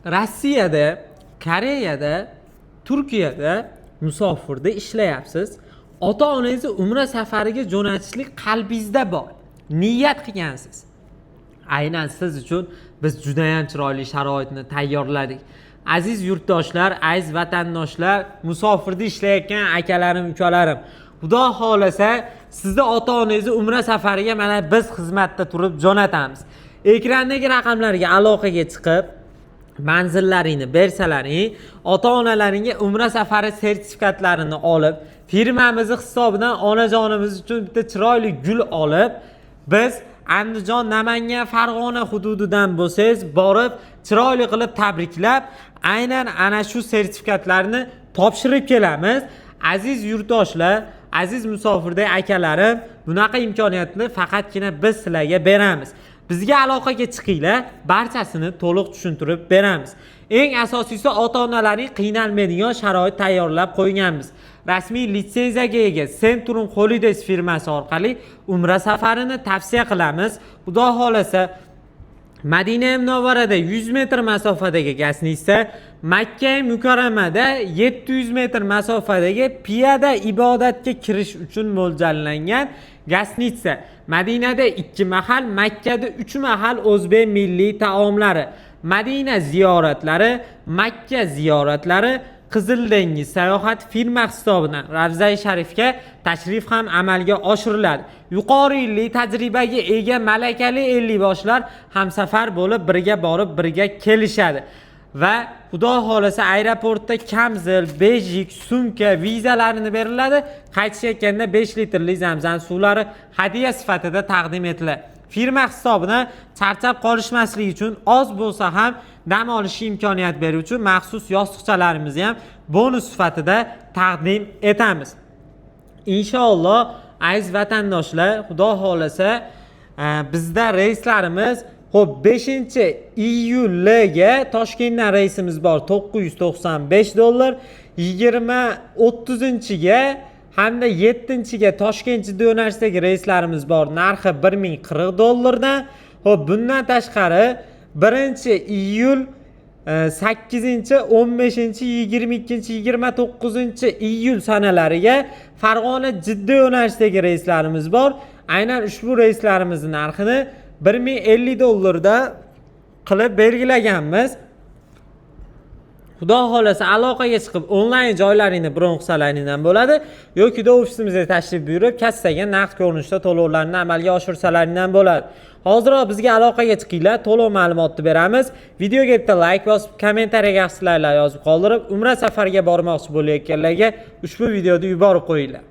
Rossiyada, Koreyada, Turkiyada musofirda ishlayapsiz. Ota onangizni umra safariga jo'natishlik qalbingizda bor, niyat qilgansiz. Aynan siz uchun biz judayam chiroyli sharoitni tayyorladik. Aziz yurtdoshlar, aziz vatandoshlar, musofirda ishlayotgan akalarim, ukalarim, Xudo xohlasa, sizni ota onangizni umra safariga mana biz xizmatda turib jo'natamiz. Ekrandagi raqamlarga aloqaga chiqib, manzillaringni bersalaring, ota onalaringga umra safari sertifikatlarini olib, firmamizni hisobidan onajonimiz uchun bitta chiroyli gul olib, biz Andijon, Namangan, Farg'ona hududidan bo'lsangiz, borib chiroyli qilib tabriklab, aynan ana shu sertifikatlarni topshirib kelamiz. Aziz yurtdoshlar, aziz musofirdagi akalarim, bunaqa imkoniyatni faqatgina biz sizlarga beramiz. Bizga aloqaga chiqinglar, barchasini to'liq tushuntirib beramiz. Eng asosiysi, ota onalaring qiynalmaydigan sharoit tayyorlab qo'yganmiz. Rasmiy litsenziyaga ega Centrum Holidays firmasi orqali umra safarini tavsiya qilamiz. Xudo xohlasa, Madina Munavvarada 100 metr masofadagi гостиница, Makka Mukarramada 700 metr masofadagi piyoda ibodatga kirish uchun mo'ljallangan гостиница. Madinada 2 mahal, Makkada 3 mahal o'zbek milliy taomlari, Madina ziyoratlari, Makka ziyoratlari, Qizil dengiz sayohat firma hisobidan Ravzai Sharifga tashrif ham amalga oshiriladi. Yuqori yillik tajribaga ega malakali ellikboshlar hamsafar bo'lib, birga borib, birga kelishadi. Va Xudo xohlasa, aeroportda kamzil, bejik, sumka, vizalarini beriladi. Qaytishayotganda 5 litrli zamzam suvlari hadya sifatida taqdim etiladi. Firma hisobidan charchab qolishmaslik uchun oz bo'lsa ham dam olishga imkoniyat beruvchi maxsus yostiqchalarimizni ham bonus sifatida taqdim etamiz. Inshaalloh, aziz vatandoshlar, Xudo xohlasa, bizda reyslarimiz, xo'p, 5-iyulga Toshkentdan reysimiz bor, 995 dollar, 20 30-ga hamda 7-ga Toshkent Jidda yo'nalishidagi reyslarimiz bor, narxi 1040 dollardan. Xo'p, bundan tashqari 1-iyul, 8, 15, 22, 29-iyul sanalariga Farg'ona Jidda yo'nalishidagi reyslarimiz bor. Aynan ushbu reyslarimizni narxini 1050 dollarda qilib belgilaganmiz. Xudo xohlasa, aloqaga chiqib, onlayn joylaringni bron qilsalaring ham bo'ladi yokida ofisimizga tashrif buyurib, kassaga naqd ko'rinishda to'lovlarni amalga oshirsalaring ham bo'ladi. Hoziroq bizga aloqaga chiqinglar, to'liq ma'lumotni beramiz. Videoga bitta layk bosib, kommentariyaga yaxshiliklar yozib qoldirib, umra safariga bormoqchi bo'layotganlarga ushbu videoni yuborib qo'yinglar.